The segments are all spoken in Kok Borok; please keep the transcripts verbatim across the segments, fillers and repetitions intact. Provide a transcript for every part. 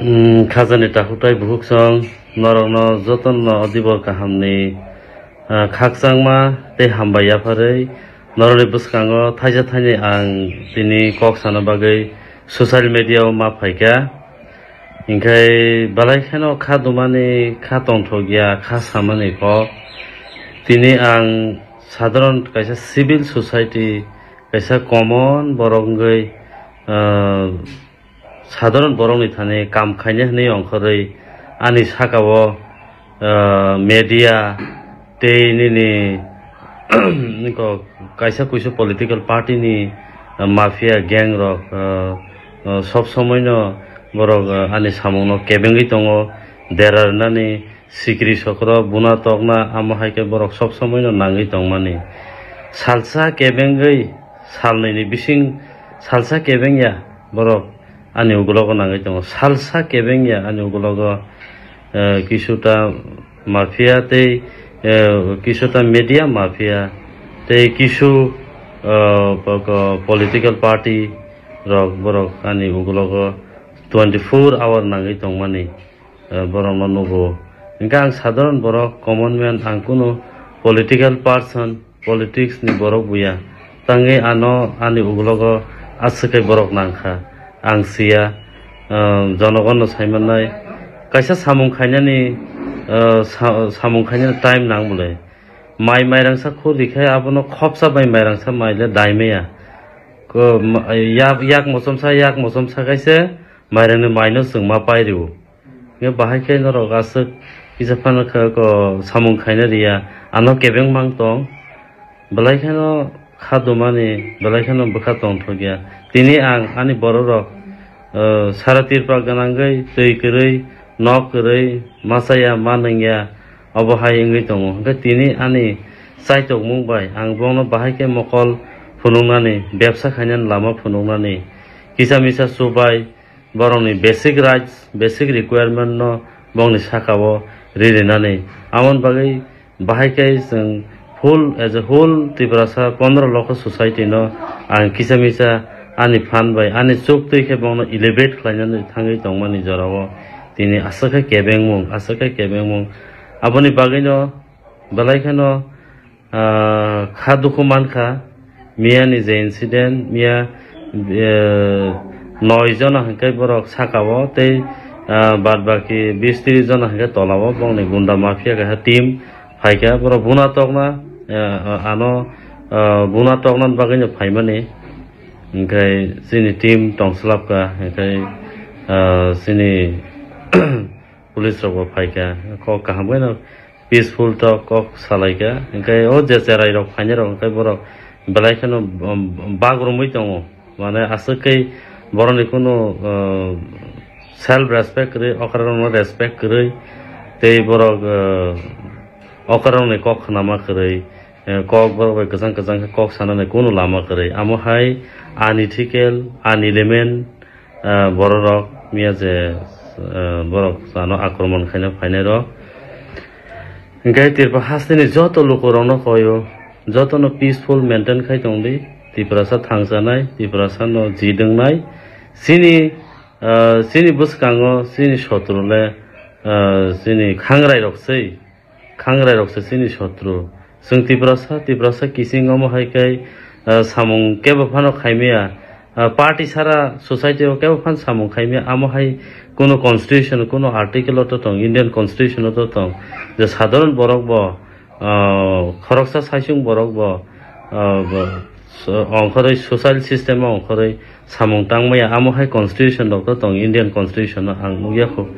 Mm, khajani takhuk tai bukhuk song, norokno jotono o dibor kahamni, ah, khakchangma tei hambai yapharwi norokni bwskango thaisa thaini ang tini kok sana bagwi social media o ma phaikha. Hinkhe belai kheno kha dumani, kha tongthokya, kha samani kok. Tini ang sadharon kaisa civil society, kaisa common borok wngwi, ah, sadharon borokni thani kam khaina hwnwi ongkhorwi ani saka-o, ah, media tei nini niko kaisa kuisu political party ni, ah, mafia gang rok, ah, ah, sob somoi no borok, ah, ani samung no kebengwi tongo, dera rwnani sikri sokro buna tokna, amo hai khe borok sob somoi no nangwi tongmani. Salsa kebengwi salnwi ni bising salsa kebengya borok ani ugulogo nangwi tongo. Salsa kebengya ani ugulogo, eh, kisuta mafia tei, eh, kisuta media mafia tei kisu, eh, po-, ko-, political party rok borok ani ugulogo twenty four hour nangwi tongmani, eh, borokno nugo. Hinkhe ang sadharon borok, common man, ang kunu political person, politics ni borok buya. Tangwi ano ani ugulogo aswk khe borok nangkha. Ang siya, eh, jonogonno saimannai. Kaisa samung khainani, eh, sa-, samung khainani time nang bwle. Mai mairangsa khur rikhe abono khopsa bai mairangsa mai le daimaya. Ko, ma-, yak, yak mochomsa, yak mochomsa kaise mairangni maino chwngma pai rwo. Nge bahai khe norok aswk kisa phano khe ko samung khaina riya, ano kebeng mang tong. Belai kheno kha dumani, belai kheno bwkha tongthokya. Tini ang ani bororok, eh, sara tirpa gwnangwi, twi kwrwi, nok kwrwi, machaya, ma nungya, obo hai wngwi tongo. Hwnkhe tini ani chaitokmung bai ang bono bahai khe mokol phunuknani, bebsa khainani lama phunuknani, kisa misa chubai, borokni basic rights, basic requirement no bongni saka-o ririnani. Amoni bagwi bahai khe chwng full, as a whole Tiprasa pondro lokho society no ang kisa misa ani phan bai ani chuk twi khe bongno elevate khlainani thangwi tongmani jorao tini aswk khe kebengmung, aswk khe kebengmung. Aboni bagwino belai kheno, ah, kha dukhu mankha. Miya ni je incident, miya, eh, noi jona hinkhe borok saka-o tei, ah, bad baki bis tris jona hinkhe tola-o bongni gunda mafia kaisa team phaikha. Borok buna tokna, eh, ano, ah, buna tokna bagwino phaimani. Hinkhe chini team tongslapkha, hinkhe, ah, chini police rokbo phaikha, kok kaham khe no peaceful to kok salaikha. Hinkhe o je cherai rok phainai rok hinkhe borok belai kheno, um, bak romwi tongo. Mane aswk khe borokni kunu, uh, self respect kwrwi, okra rokno respect kwrwi tei borok, uh, okra rokni kok khnama kwrwi, uh, kok borok bai kwchang kwchang khe kok sanani kunu lama kwrwi. Amo hai unethical, unelement, ah, bororok miya je, ah, borok ano akromon khaina phainai rok. Hinkhe Tripura hasteni joto lukurokno koyo, jotono peaceful maintain khai tongdi, Tiprasa thangsanai, Tiprasano ji dwngnai. Chini, ah, chini bwskango chini sotru le, ah, chini khangrai rok sei. Khangrai rok se chini sotru. Chwng Tiprasa, Tiprasa kiching omo hai khe, ah, samung kebo phano khaimaya. Ah, party sara society o kebo phan samung khaimaya. Amo hai kuno constitution, kuno article o to tong, Indian constitution o to tong. Je sadharon borok bo, ah, khoroksa saisung borok bo, ah, bo, so, ongkhorwi social system o ongkhorwi samung tangmaya, amo hai constitution rok to tong, Indian constitution no ang nukya kho.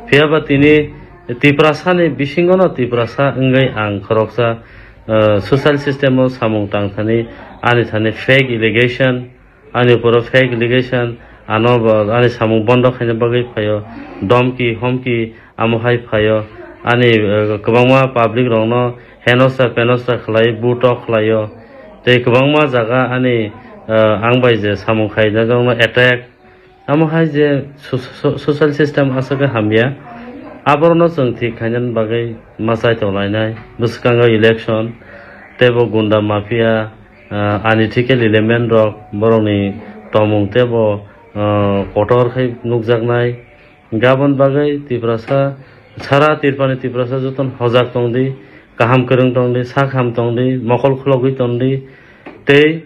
Phiya ba tini Tiprasa ni bisingo no Tiprasa wngwi ang khoroksa, eh, social system o samung tang thani, ani thani fake allegation, ani uporo fake allegation, ano bo ani samung bondo khaina bagwi phaio, domki, homki, amo hai phaio, ani, eh, kwbangma public rokno henosta penosta khlai, butok khlaio, tei kwbangma jaga ani, eh, ang bai je samung khainai rokno attack, amo hai je so-, so-, social system aswk khe hamya, aborokno chwng thik khainani bagwi ma chai tonglainai. Bwskango election, tei bo gunda mafia, eh, unethical element rok, borokni tongmung tei bo, eh, kotor khai nukjaknai. Gabon bagwi Tiprasa, sara Tirpani Tiprasa jotono hojak tongdi, kaham kwrwng tongdi, sak ham tongdi, mokol khulogwi tongdi, tei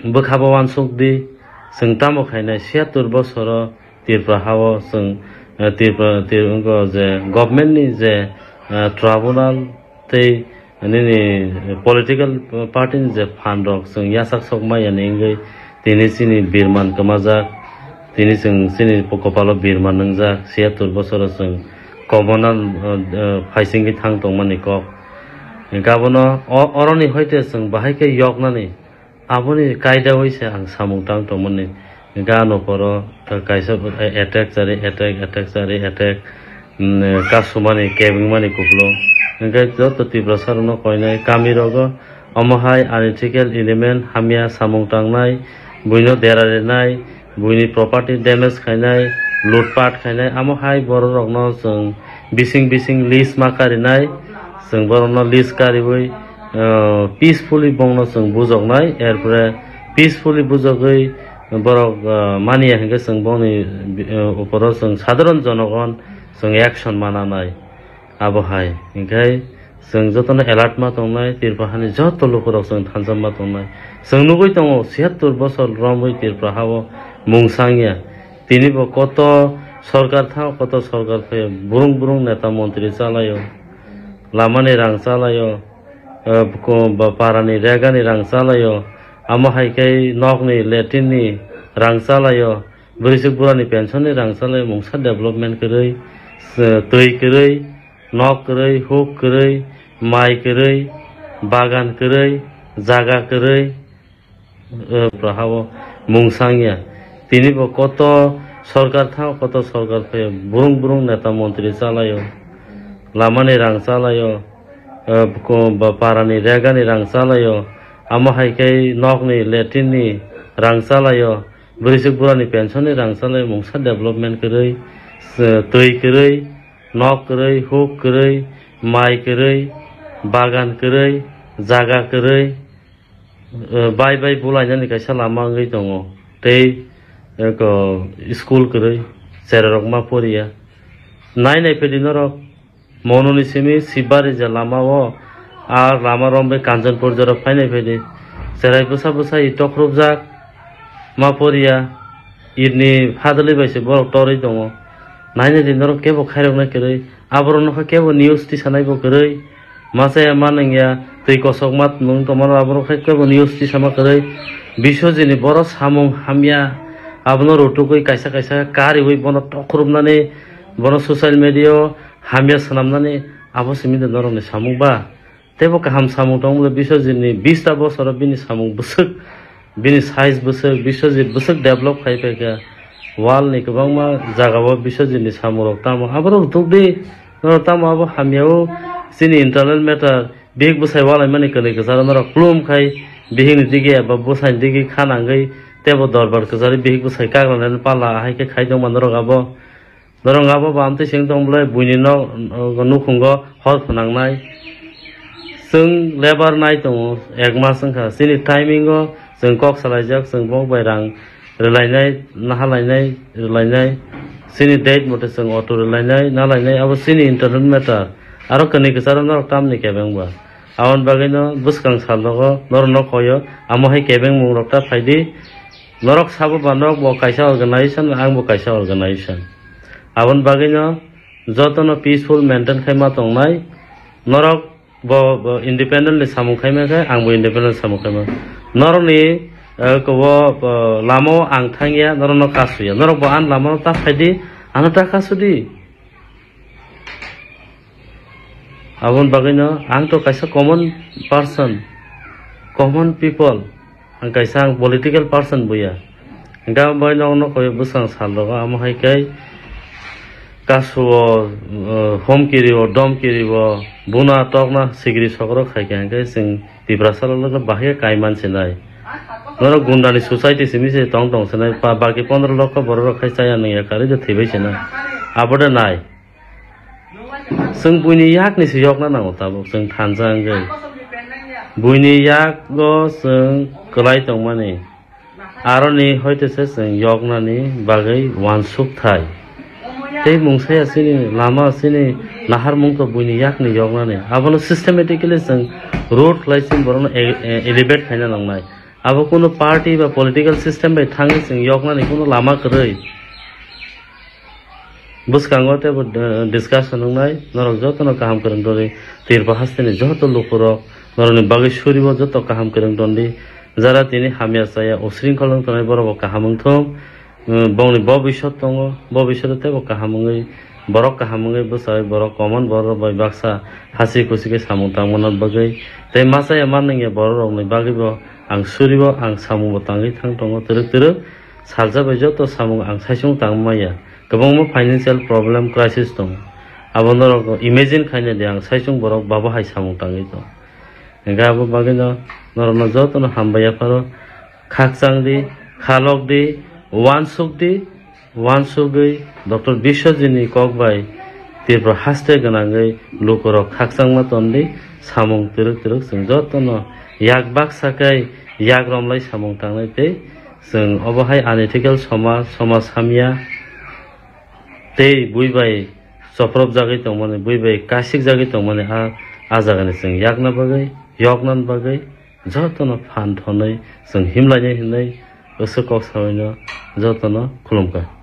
bwkhabo uansukdi. Chwng tamo khainai siyattur bosoro Tripura hao chwng, eh, Tripura, Tri-, wngkha je government ni je, eh, tribunal tei nini political party ni je phan rok chwng yachak sok maya ni wngwi tini chini birman kwmajak, tini chwng chini kopalo birman nwngjak, siyattur bosoro chwng komonan, eh, eh, phaisingwi thang tongmani kok. Hingkhe abono o-, oroni hoite chwng bahai khe yoknani aboni kaidawi se ang samung tang tongmani. Hingkhe ano poro kaisa attack chari, attack, attack chari, attack, mm, kasumani, kebengmani kupulung. Hingkhe joto Tiprasa rokno koinai kami rogo omo hai unethical element hamya samung tangnai, buino dera rinai, buini property damage khainai, lutpat khainai, amo hai borok rokno chwng bising bising list ma karinai, chwng borokno list kariwi, uh, peacefully bongno chwng bujoknai, erpore peacefully bujogwi borok, uh, maniya hinkhe chwng bongni, uh, uporo chwng sadharon jonogon chwng action mananai. Abo hai hinkhe chwng jotono alert ma tongnai, Tripura hani joto lukurok chwng thansa ma tongnai. Chwng nugwi tongo, siyattur bosor romwi Tripura hao mung sangya. Tini bo koto sorkar thango, koto sorkar phaio, burung burung neta montri chalaio, lamani rang chalaio, eh, ko-, ba-, parani regani rang chalaio, amo hai khe nokni latrine ni rang chalaio, bwrwisuk burani pension ni rang chalaio, mungsa development kwrwi, eh, twi kwrwi, nok kwrwi, huk kwrwi, mai kwrwi, bagan kwrwi, jaga kwrwi, eh, Tripura hao mung sangya. Tini bo koto sorkar thango, koto sorkar phaio, burung burung neta montri chalaio, lamani rang chalaio, eh, ko-, ba-, parani regani rang chalaio, amo hai khe nokni latrine ni rang chalaio, bwrwisuk burani pension ni rang chalaio, mungsa development kwrwi, eh, twi kwrwi, nok kwrwi, huk kwrwi, mai kwrwi, bagan kwrwi, jaga kwrwi, eh, bai bai bulainani kaisa lama wngwi tongo. Tei, eh, ko, school kwrwi, cherairok ma poriya. Nai nai phedi norok, Mononi simi Sibari je lama o, a lama rombe Kanchanpur jora phainai phedi. Cherai bwsa bwsa i tokrupjak, ma poriya, irni phadali bai se borok torwi tongo. Nai nai di norok kebo khairoknai kwrwi, aborok nokha kebo news tisanai bo kwrwi. Machaya ma nangya, twi kosok ma nung tongmano, abo rok hai kebo news tisama kwrwi. Biswajit ni boro samung hamya, abono rutugwi kaisa kaisa kariwi bono tokrupnani, bono social media o hamya swnamnani, abo simi de norokni samung ba? Teibo kaham samung tongmani, Biswajit ni bista bosoro bini samung bwswk. Bini size bwswk, Biswajit bwswk develop khai phaikha. World ni kwbangma jagao Biswajit ni samungrok tamo. Aborok rwtuk di, norok tamo abo hamya o chini internal matter, bihik bwsai walaimani kwnwi kwcharo norok klum khai bihikni digi eba bwsaini digi kha nangwi teibo dorbar kwcharwi bihik bwsai kagranani pala ahai khe khai tongma norok abo. Norok abo bo amtwi seng tong bolai buini nok, nok nukhungo hor phwnangnai. Chwng lebar nai tongo, ek mas wngkha. Chini timing o chwng kok salaijak, chwng bok bai rang rwlainai, nahalainai, rwlainai. Chini date mote chwng auto rwlainai, nahalainai, abo chini internal matter. Aro kwnwi kwcharo norok tamni kebeng ba. Aboni bagwino bwskang sal rogo norokno koyo, amo hai kebeng mung rok ta phaidi. Norok sabo ba norok bo kaisa organization, ang bo kaisa organization. Aboni bagwino jotono peaceful maintain khai ma tongnai. Norok bo, bo independently samung khai ma khe, ang bo independent samung khai ma. Norokni, eh, kobo, eh, lama o ang thangya, norokno kasuya. Norok bo ani lama o ta phaidi, ano ta kasudi. Aboni bagwino ang to kaisa common person, common people, ang kaisa ang political person buya. Hingke ang bai nokno koi bwsang sal rogo, amo hai khe kasuo, eh, homkiri o, domkiri o, buna tokna sigiri sokrok khai khe, hingke chwng Tiprasa rok bahai khe kaiman sinai. Norok gundani society simi se tong tong sinai, pa-, baki pondro lokho borok rok khai chaya nungya karwi de thwibai sinai. Abo de nai. Chwng buini yakni se yokna nango tabuk, chwng thansa wngwi. Buini yago chwng kwlai tongmani. Aroni hoite se chwng yoknani bagwi uansuk thai. Tei mungsaya chini lama chini naharmung to buini yakni yoknani. Abono systematically chwng road khlai chini borokno e-, e-, elevate khaina nangnai. Abo kuno party ba political system bai thangwi chwng yoknani kuno lama kwrwi. Bwskango teibo, eh, discussion wngnai, norok jotono kaham kwrwng tongdi, Tripura hasteni joto lukurok, norokni bagwi suribo joto kaham kwrwng tongdi, jara tini hamya chaya, usringkhol wng tongnai borokbo kaham wngthung, eh, bongni bobiswt tongo, bobiswt teibo kaham wngwi, borok kaham wngwi bwsai borok common borok bai baksa hasi kusi khe samung tangmano bagwi, tei machaya mannwngya borok rokni bagwibo ang suribo, ang samungbo tangwi thang tongo twrwk twrwk. Salsa bai joto samung ang saichung tang maya. Kwbangma financial problem, crisis tongo. Abo norok imagine khaina di, ang saichung borok babo hai samung tangwi tong. Hingkhe abo bagwino norokno jotono hambai yapharo. Khakchang di, khalok di, uansuk di, uansugwi Doctor Biswajit ni kok bai Tripura haste gwnangwi lukurok khakchangma ton di, samung twrwk twrwk chwng jotono yak baksa khe yak romlai samung tangnai tei Chwng obo hai unethical somaj, somaj hamya tei bui bai chopropjagwi tongmani, bui bai kasikjagwi tongmani a, a jagani chwng yakna bagwi, yokna bagwi jotono phan thonwi chwng himlainai hinwi bwswk kok sabaino jotono khulumkha.